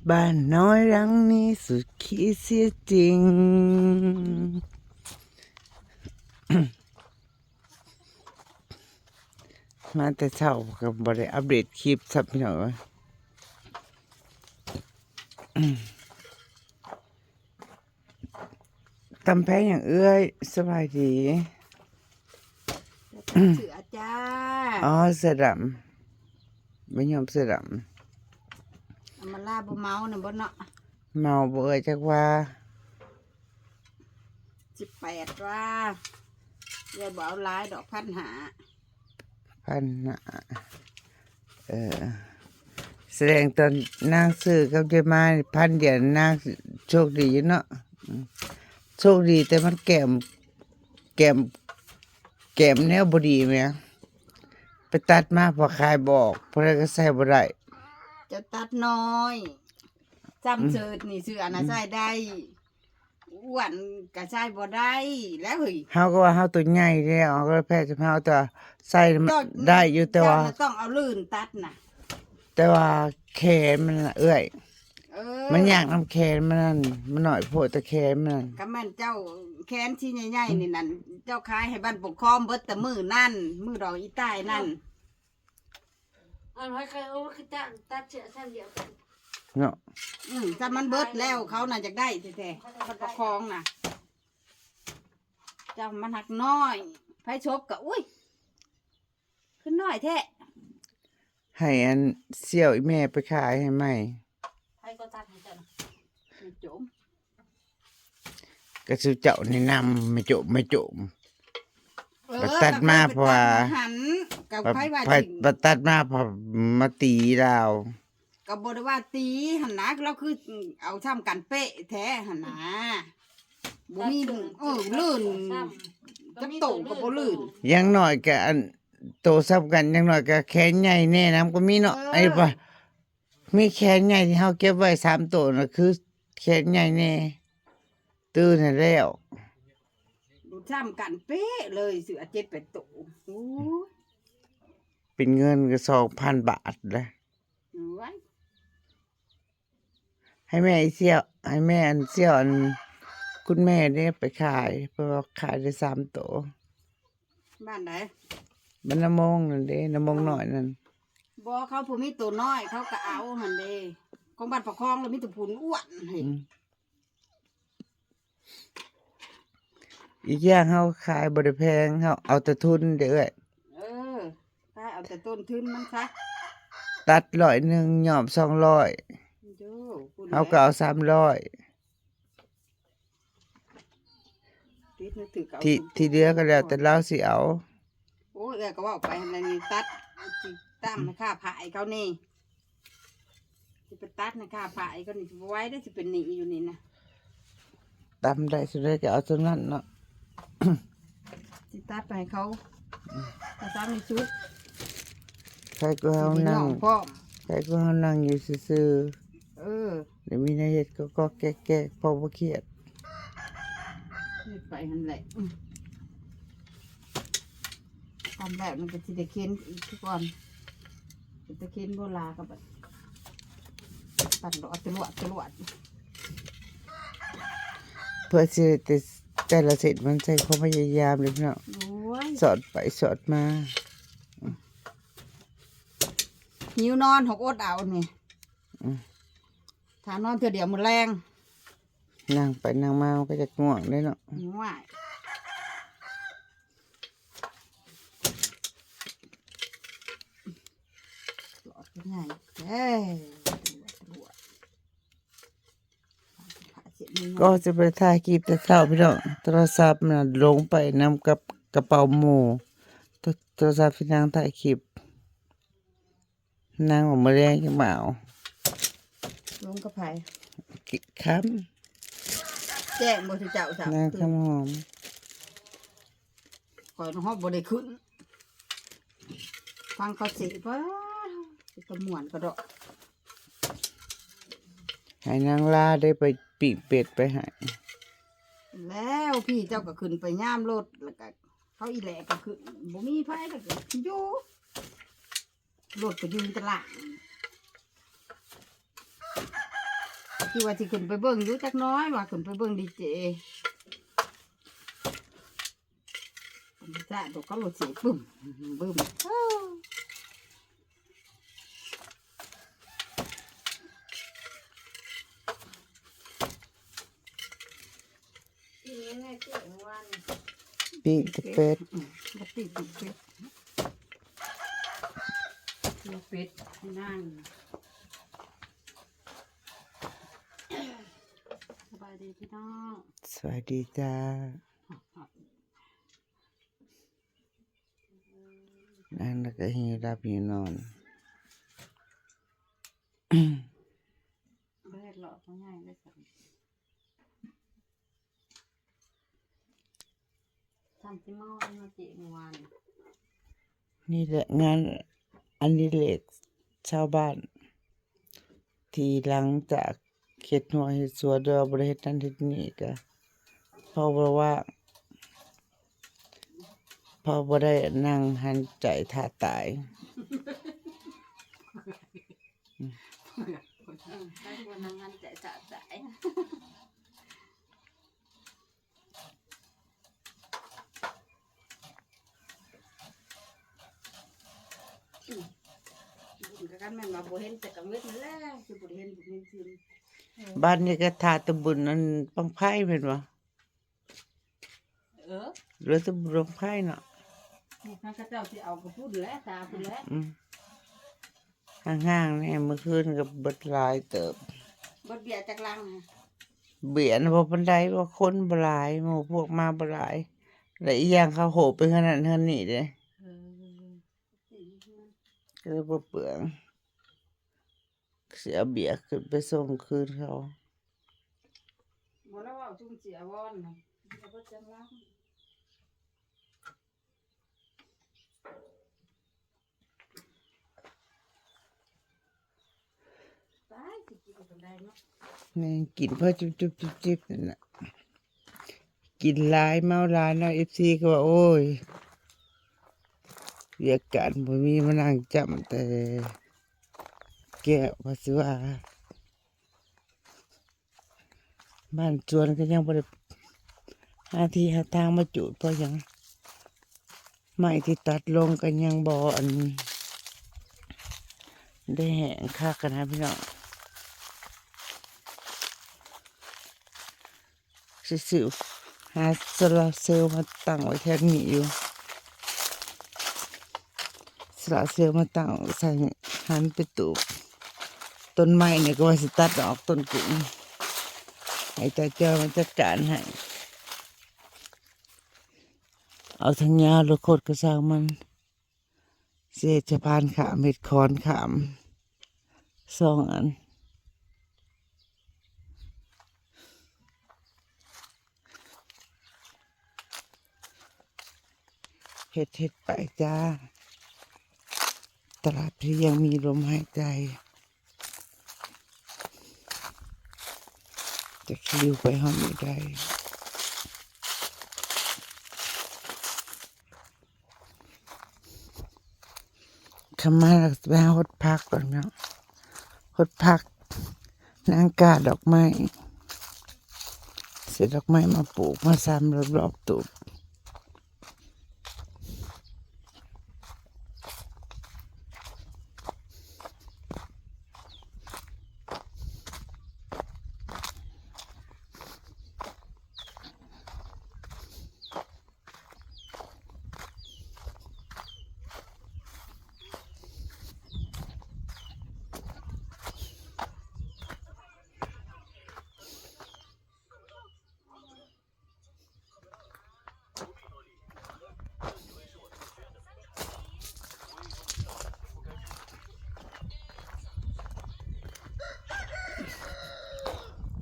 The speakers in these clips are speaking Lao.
ບ້ານນ້ອຍຫຼັງນີ້ສຸດຂີດເສຍຈິງ. ມາແຕ່ເຊົ້າກໍບໍ່ໄດ້ອັບເດດຄລິບຊ້ຳ ພີ່ນ້ອງເອີຍ. ຕຳແພງຫຍັງເອື້ອຍ? ສະບາຍດີ. ເສືອຈ້າ. ອໍ ເສືອດຳ. ໄປຍອມເສືອດຳ. ອຳມາລາບໍ່ເມົານຳບໍ່ເນາະ? ເມົາບໍ່ເອື້ອຍ? ຈັກວ່າ ສິບແປດວ່າ. ເອື້ອຍບໍ່ເອົາຫຼາຍດອກ ພັນຫ້າ. ພັນຫ້າ. ເອີ ສະແດງຕອນນາງຊື້ກັບເຈມາພັນດຽວ ນາງໂຊກດີຢູ່ເນາະ. ໂຊກດີແຕ່ມັນແກ້ມ ແກ້ມ ແກ້ມແນວບໍ່ດີແໝ່. ໄປຕັດມາພໍຂາຍບໍ່ອອກ ຜູ້ໃດກໍໃສ່ບໍ່ໄດ້. ເຈົ້າຕັດນ້ອຍ ຊ້ຳເສີດນີ້ ເສື້ອນະໃສ່ໄດ້. ອ້ວນກະໃສ່ບໍ່ໄດ້ແລ້ວເຮີ້ຍ. ເຮົາກໍວ່າເຮົາຕົວໃຫຍ່ແລ້ວ ເຮົາກໍແພ້ຈຳເຮົາ ແຕ່ວ່າໃສ່ໄດ້ຢູ່ ແຕ່ວ່າເຈົ້ານະຕ້ອງເອົາລື່ນຕັດນະ. ແຕ່ວ່າແຂນມັນນະເອື້ອຍ ເອີ ມັນຍາກນຳແຂນມັນນັ້ນ ມັນໜ້ອຍໂພດ ແຕ່ແຂນມັນນັ້ນ. ກໍແມ່ນເຈົ້າແຂນທີ່ໃຫຍ່ໆນີ້ນັ້ນ ເຈົ້າຂາຍໃຫ້ບ້ານປົກຄອງເບິດແຕ່ມື້ນັ້ນ ມື້ດອກອີຕ່າຍນັ້ນ. ອັນໃຜເຄີຍ ໂອ້ ຄືຕັດ ຕັດເສື້ອຊັ້ນດຽວກັນເນາະ. ອືມ ຈຳມັນເບິດແລ້ວ ເຂົານະຢາກໄດ້ແທ້ໆ ມັນປະຄອງນະ. ຈຳມັນຫັກນ້ອຍ ໃຜຊົບກະ ອຸ້ຍ ຄືນ້ອຍແທ້. ໃຫ້ອັນສ່ຽວອີ່ແມ່ໄປຂາຍໃຫ້ໃໝ່. ໃຜກໍຕັດໃຫ້ເຈົ້ານະ? ແມ່ໂຈມ. ກໍສູ່ເຈົ້າແນະນຳ ແມ່ໂຈມ ແມ່ໂຈມ. ເອີ ບັດຕັດມາ ກໍເພິ່ນ ເພາະວ່າ ຕັດໃຫ້ຫັ້ນ ກໍໃຜວ່າ ບັດ ບັດຕັດມາ ເພາະມາຕີລາວ. ກໍບໍ່ໄດ້ວ່າຕີຫັ້ນນະ ລາວຄືເອົາຊ້ຳກັນເປະແທ້ຫັ້ນນະ. ບໍ່ມີ ເອີ ລື່ນ ຈັກໂຕກໍບໍ່ລື່ນ. ຢ່າງໜ້ອຍກໍອັນ ໂຕຊ້ຳກັນ ຢ່າງໜ້ອຍກໍແຂນໃຫຍ່ແນ່ນຳກໍມີເນາະ. ເອີ ອັນນີ້ປະ ມີແຂນໃຫຍ່ທີ່ເຮົາເກັບໄວ້ສາມໂຕນະ ຄືແຂນໃຫຍ່ແນ່ ຕື່ນໃຫ້ແລ້ວ. ບໍ່ຊ້ຳກັນເປະເລີຍ ເສື້ອເຈັດແປດໂຕ. ໂອ້ຍ ເປັນເງິນກໍສອງພັນບາດແຫຼະ. ໂອ້ຍ ໃຫ້ແມ່ອີ່ສ່ຽວ ໃຫ້ແມ່ອັນສ່ຽວ ອັນ ຄຸນແມ່ເດ້ໄປຂາຍ ເພິ່ນວ່າຂາຍໄດ້ສາມໂຕ. ບ້ານໃດ? ບ້ານນາມົງນັ້ນເດ້ ນາມົງນ້ອຍນັ້ນ. ບໍ່ ເຂົາຜູ້ມີໂຕນ້ອຍ ເຂົາກໍເອົາຫັ້ນເດ້. ຂອງບ້ານປະຄອງລະມີແຕ່ຜູ້ອ້ວນເຮີ້ຍ. ອືມ ອີກຢ່າງເຮົາຂາຍບໍ່ໄດ້ແພງ ເຮົາເອົາແຕ່ທຶນເດ້ເອື້ອຍ. ເອີ ຂາຍເອົາແຕ່ຕົ້ນທຶນມັນຊະ. ຕັດຮ້ອຍໜຶ່ງ ຍອມສອງຮ້ອຍ. ໂອ້ ເຮົາກໍເອົາສາມຮ້ອຍ. ທີ່ ທີ່ເຫຼືອກໍແລ້ວແຕ່ລາວຊິເອົາ. ໂອ້ຍ ເອື້ອຍກໍເວົ້າໄປຫັ້ນແຫຼະນີ້ ຕັດ ຊິຕາມແມ່ຄ້າພາຍເຂົານີ້ ຊິໄປຕັດແມ່ຄ້າພາຍເຂົານີ້ ຊິບໍ່ໄຫວເດ້ ຊິເປັນໜີ້ຢູ່ນີ້ນະ. ຕາມໄດ້ສ່ຳໃດກໍເອົາສ່ຳນັ້ນເນາະ ຊິຕັດໃຫ້ເຂົາ ອືມ ກະຊ້ຳທີ່ສຸດ. ໃຜກໍເຮົານັ່ງ ຊິໄດ້ຍ້ອງພ້ອມ ໃຜກໍເຮົານັ່ງຢູ່ຊື່ໆ. ເອີ ໄດ້ມີແນວເຮັດກໍໆແກກໆ ພໍບໍ່ຄຽດ. ເຮັດໄປຫັ້ນແຫຼະ. ອືມ ຕາມແລ້ວມັນກໍຊິໄດ້ເຂັນອີກຄືກ່ອນ. ເປັນຕາເຂັນບໍ່ລາກໍບັດ ປັ່ນດອກຕະຫຼວດຕະຫຼວດ ເພື່ອຊິໄດ້ແຕ່ ແຕ່ລະເສັ້ນມັນໃຊ້ຄວາມພະຍາຍາມເດ້ພີ່ນ້ອງ. ໂອ້ຍ ສອດໄປສອດມາ. ອືມ ຫິວນອນ ຫົກອົດເອົານີ້. ອືມ ຖ້ານອນເທື່ອດຽວມື້ແລງ ນັ່ງໄປນັ່ງມາມັນກໍຈະງ່ວງເດ້ເນາະ. ງ່ວງ. ຫຼອດໃຫຍ່ແທ້. ກໍຈະໄປຖ່າຍຄລິບແຕ່ເຊົ້າພີ່ນ້ອງ ໂທລະສັບນະ ຫຼົງໄປນຳກັບກະເປົາໝູ່. ໂທ ໂທລະສັບຊິນັ່ງຖ່າຍຄລິບ. ນາງວ່າມື້ແລງຈັ່ງມາເອົາ. ລົງກັບໃຜ? ກິ ຄຳ. ແຈ້ງບໍ່ ເຈົ້າສາວ? ນາງຄຳຫອມ. ຂ້ອຍຮອດບໍ່ໄດ້ຂຶ້ນ ຟັງເຂົາເສຍ ປ້າ ຊິຕະມ່ວນກະເດາະ. ໃຫ້ນາງລາໄດ້ໄປປີ້ງເປັດໄປໃຫ້ ແລ້ວພີ່ເຈົ້າກໍຂຶ້ນໄປຍາມລົດ ແລ້ວກະເຂົາອີແຫຼະກໍຂຶ້ນ ບໍ່ມີໃຜ ແລ້ວກະຢູ່ ລົດກໍຢູ່ຕະຫຼາດ. ຄືວ່າຊິຂຶ້ນໄປເບິ່ງຢູ່ຈັກໜ້ອຍ ວ່າຂຶ້ນໄປເບິ່ງດີເຈ ສາດດອກກະໂລຊິປຶ້ມບຶ້ມ. ປີ້ງແຕ່ເປັດ ອືມ ປີ້ງແຕ່ເປັດ ປີ້ງເປັດນາງ. ສະບາຍດີພີ່ນ້ອງ ສະບາຍດີຈ້າ. ນາງນະກະຮີຫຼັບຢູ່ນອນ. ບໍ່ເຮັດຫຼອກບໍ່ໃຫຍ່ເລີຍຊັ້ນ ທຳຊິເມົາອັນມາເຈະມື້ວານ. ນີ້ແຫຼະງານອະດິເລກຊາວບ້ານ ທີ່ຫຼັງຈາກເຮັດຮົ້ວເຮັດສວນ ຫຼືວ່າບໍ່ໄດ້ເຮັດນັ້ນເຮັດນີ້ກະ ເພາະບໍ່ວ່າງ ເພາະບໍ່ໄດ້ນັ່ງຫັນໃຈຖ້າຕາຍ. ເອີ ໃຜບໍ່ນັ່ງຫັນໃຈຖ້າຕາຍ. ອືມ ບຸນກະຄັນແມ່ນວ່າບໍ່ເຫັນແຕ່ກາງເວັນຫັ້ນແຫຼະ ຄືບໍ່ໄດ້ເຫັນບຸນເຫັນຊື່ນ. ເອີ ບາດນີ້ກະຖ້າແຕ່ບຸນອັນບັ້ງໄຟແມ່ນບໍ່? ເອີ ເຫຼືອແຕ່ບຸນບັ້ງໄຟເນາະ ນີ້ເຂົາເຈົ້າຊິເອົາກະພຸ້ນແຫຼະ ຖ້າພຸ້ນແຫຼະ. ອືມ. ຫ່າງໆແດ່ ມື້ຄືນກໍເບິດຫຼາຍເຕີບ. ເບິດເບຍຈັກລັງ? ເບຍນະບໍ່ປານໃດ ວ່າຄົນບໍ່ຫຼາຍ ໝູ່ພວກມາບໍ່ຫຼາຍ ແລະ ອີກຢ່າງເຂົາໂຫບໄປເຮືອນນັ້ນເຮືອນນີ້ເດ້. ເອີ ກໍເລີຍບໍ່ເປືອງ ຊິເອົາເບຍຂຶ້ນໄປສົ່ງຄືນເຂົາ. ບໍ່ລະເວົ້າຈຸ່ມເສຍວອນນະ ເບຍເບິດຈັກລັງ. ແມ່ງກິນພໍຈຸບໆຈິບໆນັ້ນນະ ກິນຫຼາຍເມົາຫຼາຍເນາະ ເອັຟຊີ ກໍວ່າ ໂອ້ຍ ວຽກການບໍ່ມີ ມານັ່ງຈ້ຳແຕ່ແກ້ວ ວ່າຊິວ່າ. ບ້ານສວນກໍຍັງບໍ່ໄດ້ຫາທີ່ຫາທາງມາຈູດ ເພາະຫຍັງ ໄມ້ທີ່ຕັດລົງກໍຍັງບໍ່ ອັນ ໄດ້ແຫ້ງຄັກຫັ້ນນະພີ່ນ້ອງ. ຊິຊື້ຫາໂຊລາເຊວມາຕັ້ງໄວ້ແຖວນີ້ຢູ່. ສະຫຼະເຊວມາຕັ້ງໃສ່ ຫັນໄປຕູບ. ຕົ້ນໄມ້ນີ້ກໍວ່າຊິຕັດອອກຕົ້ນກຸ້ງ ໃຫ້ຕາຈ້ອຍມາຈັດການໃຫ້. ເອົາທັງຍາວ ຫຼື ຄົດກະຊ່າງມັນ ຊິເຮັດສະພານຂ້າມ ເຮັດຂອນຂ້າມ ສອງອັນ. ເຮັດ ເຮັດໄປຈ້າ ຕາບທີ່ຍັງມີລົມຫາຍໃຈ ຈະຄິວໄປຮອດມື້ໃດ. ຄ່ຳມາແລ້ວກໍຊິໄປຫາຫົດຜັກກ່ອນເນາະ ຫົດຜັກ ນາງກ້າດອກໄມ້ ຊື້ດອກໄມ້ມາປູກ ມາຊຳລອບໆຕູບ.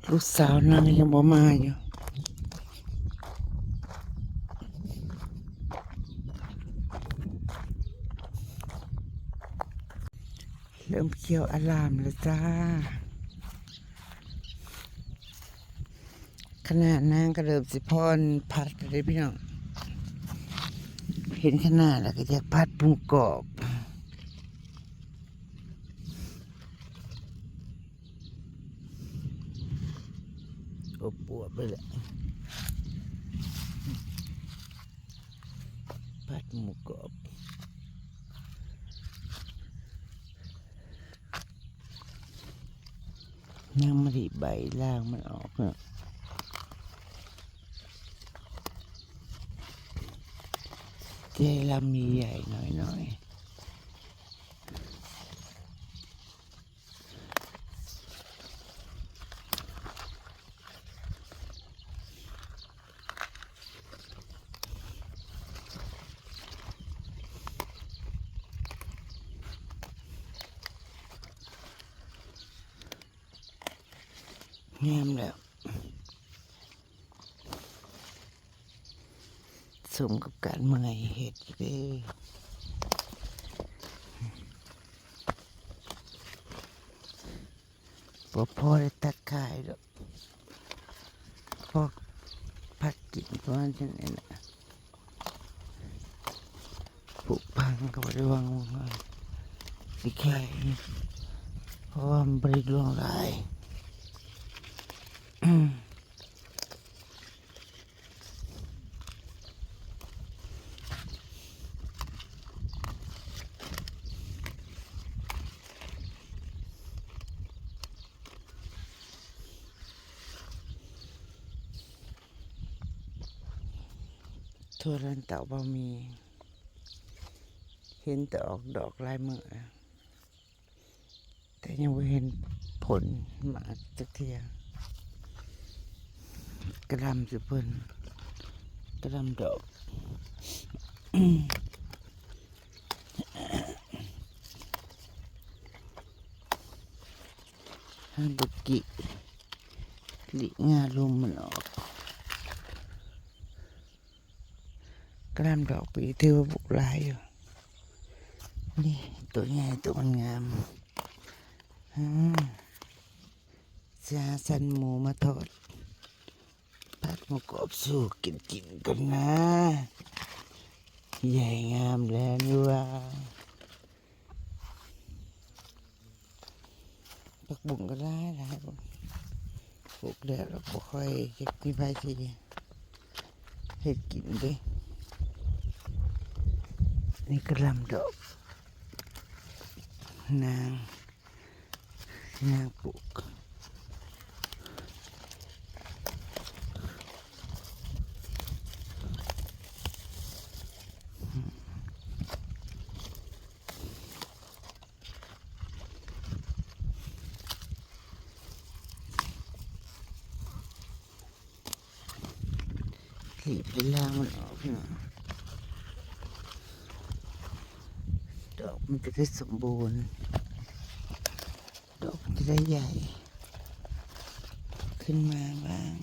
ລູກສາວນາງຍັງບໍ່ມາຢູ່ ເລີ່ມຂຽວອາລາມແລ້ວຈ້າ. ຂະໜາດນາງກໍເລີ່ມຊິພອນພັດແລ້ວເດ້ພີ່ນ້ອງ ເຫັນຂະໜາດແລ້ວກໍຢາກພັດໝູກອບ. ປວບໆ ໄປແລ້ວ ຜັດໝູກອບ ນາງມະລິໃບລາງມັນອອກເນາະ ແຕ່ລຳໃຫຍ່ໆ ນ້ອຍໆ. ງາມແລ້ວ ສົມກັບການເມື່ອຍເຮັດເດ້. ບໍ່ພໍໄດ້ຕັດຂາຍດອກ ພໍພັກກິນປະມານຈັ່ງນີ້ແຫຼະ. ຜູກຝັງກໍບໍ່ໄດ້ຫວັງວ່າຊິຂາຍ ເພາະວ່າມັນບໍ່ໄດ້ຫຼວງຫຼາຍ. ຖົ່ວລັນເຕົາບໍ່ມີ ເຫັນແຕ່ອອກດອກຫຼາຍມື້. ແຕ່ຍັງບໍ່ເຫັນຜົນໝາກຈັກເທື່ອ. ກະຫຼ່ຳຊິເພິ່ນ ກະຫຼ່ຳດອກ ຮາບຸກິ ລິງາລຸມມັນອອກ. ກະຫຼ່ຳດອກປີຖືວ່າບຸກຫຼາຍຢູ່ ນີ້ໂຕໃຫຍ່ໂຕມັນງາມ ອາ ຊິຫາສັນໝູມາທອດ ຜັດໝູກອບສູ່ກັນກິນກ່ອນນາ ໃຫຍ່ງາມແລ້ວນີ້ວ່າ. ຜັກບຸ້ງກໍຫຼາຍໆ ປູກແລ້ວລະບໍ່ຄ່ອຍເຮັດ ມີໃຜຊິເຮັດກິນເດ້. ນີ້ກະຫຼ່ຳດອກ ນາງ ນາງປູກ. ຫຼີບເວລາມັນອອກເນາະ ດອກມັນຈະໄດ້ສົມບູນ ດອກມັນຈະໄດ້ໃຫຍ່ຂຶ້ນມາບ້າງ.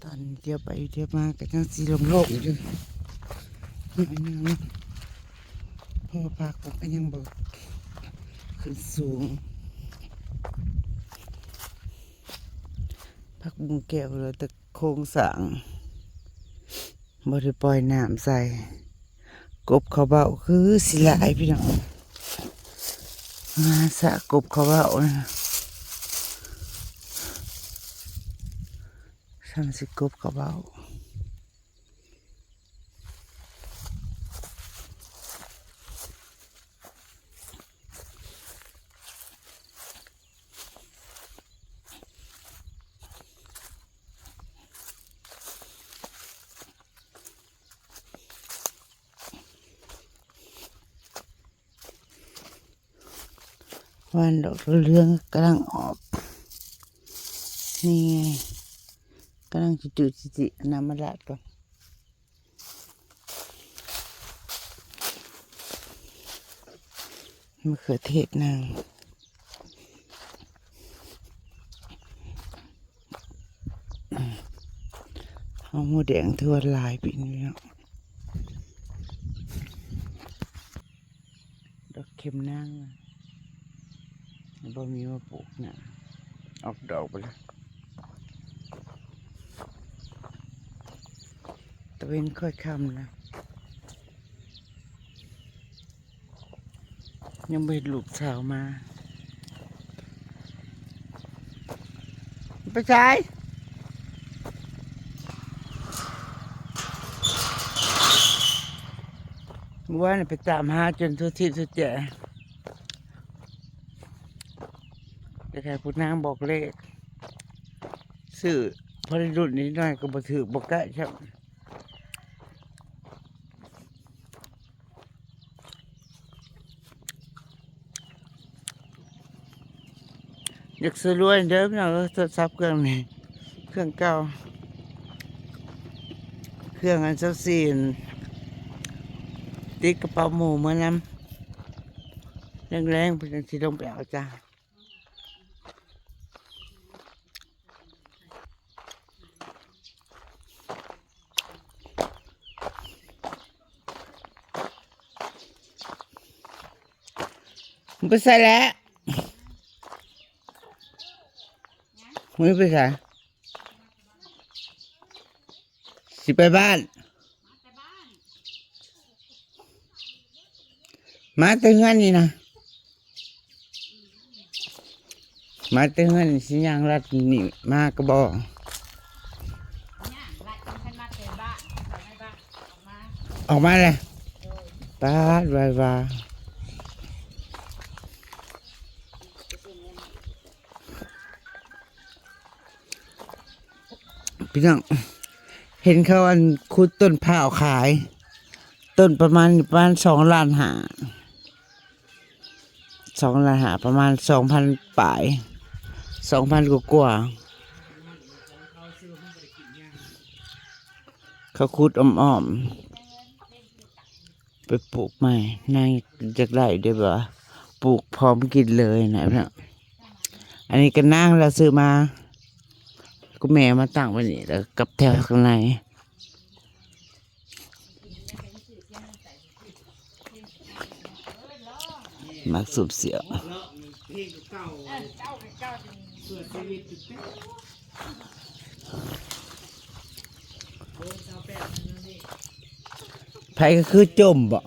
ຕອນທ່ຽວໄປທ່ຽວມາກໍຈັ່ງຊິໂລ່ງໆຢູ່ໜ້ອຍໜຶ່ງ ເພາະວ່າຜັກມັນກໍຍັງບໍ່ຂຶ້ນສູງ ຜັກບຸ້ງແກ້ວເຫຼືອແຕ່ໂຄງສ້າງ ບໍ່ໄດ້ປ່ອຍນ້ຳໃສ່. ກົບເຂົ້າເບົ້າຄືຊິຫຼາຍພີ່ນ້ອງ ຫາສະກົບເຂົ້າເບົ້ານະ ຊ່ຳຊິກົບເຂົ້າເບົ້າ. ເ ວ່ານດອກເຫຼືອງກຳລັງອອກ ນີ້ ກຳລັງຈຸໆ ຊິເອົານ້ຳມາລາດກ່ອນ. ມະເຂືອເທດນາງ ຫອມຫົວແດງຖືວ່າຫຼາຍປີນີ້ເນາະ. ດອກເຂັມນາງ ບໍ່ມີມາປູກນະ ອອກດອກໄປແລ້ວ. ຕາເວັນຄ່ອຍຄ່ຳແລ້ວ ຍັງບໍ່ເຫັນລູກສາວມາ. ໄປໃສ? ມື້ວານໄປຕາມຫາຈົນທົ່ວທິດທົ່ວແຈງ ຢາກໃຫ້ຜູ້ນາງບອກເລກ ຊື້ພໍໄດ້ລຸ້ນນິດໜ້ອຍກໍບໍ່ຖືກ ບໍ່ໃກ້ຊ້ຳ. ຢາກຊື້ລວຍເດີພີ່ນ້ອງເອີຍ ໂທລະສັບເຄື່ອງນີ້ ເຄື່ອງເກົ່າ ເຄື່ອງອັນຊາວສີ່ ຕິດກະເປົາໝູ່ເມືອນຳ ແລງໆ ເພິ່ນຈັ່ງຊິລົງໄປເອົາຈ້າ. ມຶງໄປໃສແຫຼະ? ມຶງໄປໃສ? ຊິໄປບ້ານ ມາແຕ່ເຮືອນນີ້ນະ ມາແຕ່ເຮືອນນີ້ ຊິຍ່າງລັດນີ້ມາກໍບໍ່ ຍ່າງລັດ ຄັນມາແຕ່ບ້ານ ເຂົ້າໃນບ້ານ ອອກມາ ອອກມາແລ້ວ ໂດຍ ປາດ ໄວວ່າ. ພີ່ນ້ອງ ເຫັນເຂົາອັນຂຸດຕົ້ນພ້າວຂາຍ ຕົ້ນປະມານ ປະມານສອງລ້ານຫ້າ ສອງລ້ານຫ້າ ປະມານສອງພັນປາຍ ສອງພັນກວ່າໆ ເຂົາຂຸດອ້ອມໆ. ໄປປູກໃໝ່ ນາງຢາກໄດ້ເດ້ ແບບວ່າປູກພ້ອມກິນເລີຍນະເນາະ. ອັນນີ້ກໍນາງລາວຊື້ມາ ກໍແມ່ມາຕັ້ງໄວ້ນີ້ ແລ້ວກັບແຖວຂ້າງໃນ ໝາກສູບສຽວ. ໃຜກໍຄືຈົ່ມບໍ?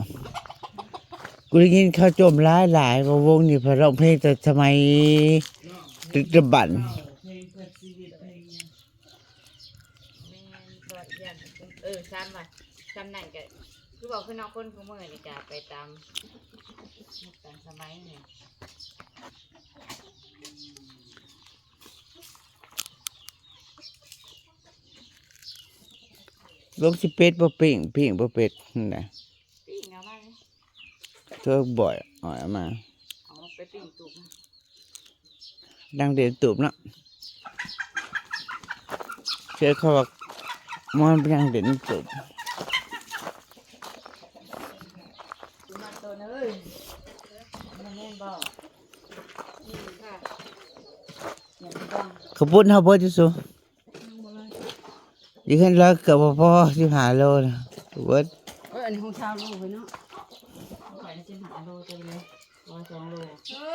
ກູໄດ້ຍິນເຂົາຈົ່ມຫຼາຍໆ ວ່າວົງນີ້ເພິ່ນຮ້ອງເພງແຕ່ສະໄໝດຶກດຳບັນ. ແມ່ນ ກໍຢ້ານ ເອີ ຊ້ຳວ່າ ຊ້ຳນັ້ນກໍຄືເວົ້າຄືເນາະ ຄົນຄູ່ມື້ນີ້ກໍໄປຕາມຍຸກຕາມສະໄໝນີ້. ລົງຊິເປັດບໍ່ປີ້ງ ປີ້ງບໍ່ເປັດຫັ້ນນະ. ປີ້ງເອົາມາເລີຍ ເທື່ອບໍ່ອອຍເອົາມາ ເອົາໄປປີ້ງຕູບ ນັ່ງເດັ່ນຕູບເນາະ. ເຊື່ອເຂົາວ່າມັນໄປນັ່ງເດັ່ນຕູບ ເຂົາປຸ້ນເຮົາເບິດຢູ່ ຢູ່ເຮືອນລາວເກືອບບໍ່ພໍ ສິບຫ້າໂລນະ ເບິດ. ເອີ ອັນນີ້ຂອງຊາວໂລເລີຍເນາະ ຂອງຂ້ອຍສິບຫ້າໂລ ເຈົ້າເລີຍ ວ່າສອງໂລ. ເອີ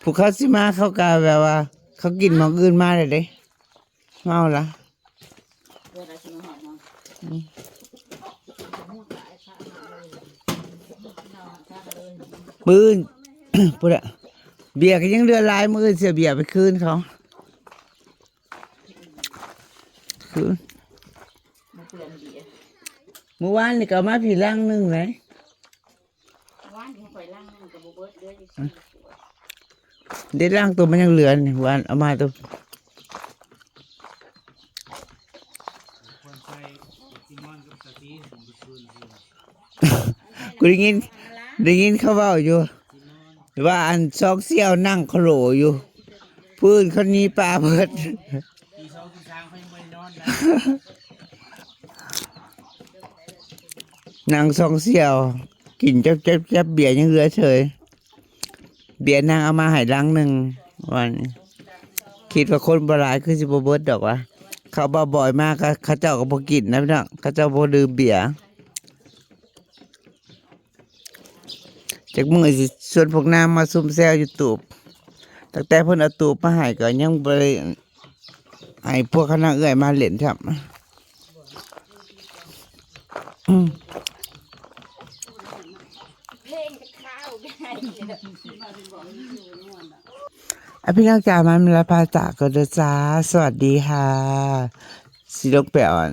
ຜູ້ເຂົາຊິມາ ເຂົາກະແບບວ່າ ເຂົາກິນໝ່ອງອື່ນມາແລ້ວເດ້ ເມົາລະ. ເວລາຊິມາຮອດເນາະ ອືມ ມື້ອື່ນ ພຸ້ນແຫຼະ ເບຍກໍຍັງເຫຼືອຫຼາຍ ມື້ອື່ນຊິເອົາເບຍໄປຄືນເຂົາ. ຄື ບໍ່ເປື້ອນເບຍ ມື້ວານນີ້ກໍເອົາມາພີ້ລັງໜຶ່ງເລີຍ ວານນີ້ຂ້ອຍລັງໜຶ່ງກໍບໍ່ເບິດເລີຍ ອືມ ເດັດລັງໂຕມັນຍັງເຫຼືອນີ້ ວານເອົາມາໂຕ ກູໄດ້ຍິນ ໄດ້ຍິນເຂົາເວົ້າຢູ່. ວ່າອັນຊອງສ່ຽວນັ່ງໂຄໂລຢູ່ ຜູ້ອື່ນເຂົາໜີປ່າເບິດ. ນັ່ງຊອງສ່ຽວ ກິນແຈບໆໆ ເບຍຍັງເຫຼືອເສີຍ. ເບຍນາງເອົາມາໃຫ້ລັງໜຶ່ງ ວ່ານີ້ ຄິດວ່າຄົນບໍ່ຫຼາຍຄືຊິບໍ່ເບິດດອກວ່າ ເຂົາບໍ່ບ່ອຍມາ ເຂົາ ເຂົາເຈົ້າກໍບໍ່ກິນນະພີ່ນ້ອງ ເຂົາເຈົ້າບໍ່ດື່ມເບຍ. ຈັກມື້ຊິຊວນພວກນາງມາຊຸມແຊວຢູ່ຕູບ ຕັ້ງແຕ່ເພິ່ນເອົາຕູບມາໃຫ້ກໍຍັງບໍ່ໄດ້ໃຫ້ພວກຄະນະເອື້ອຍມາຫຼິ້ນຊ້ຳ. ອືມ ເພງຈະຂາວໄດ້ ອ່ະ ພີ່ນ້ອງຈ໋າ ມາລະພາຈາກກໍເດີຈ້າ ສະຫວັດດີຄ່ະ. ຊິລົງໄປເອົາ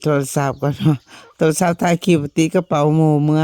ໂທລະສັບກ່ອນເນາະ ໂທລະສັບຖ່າຍຄລິບຕິດກະເປົາໝູ່ເມືອ.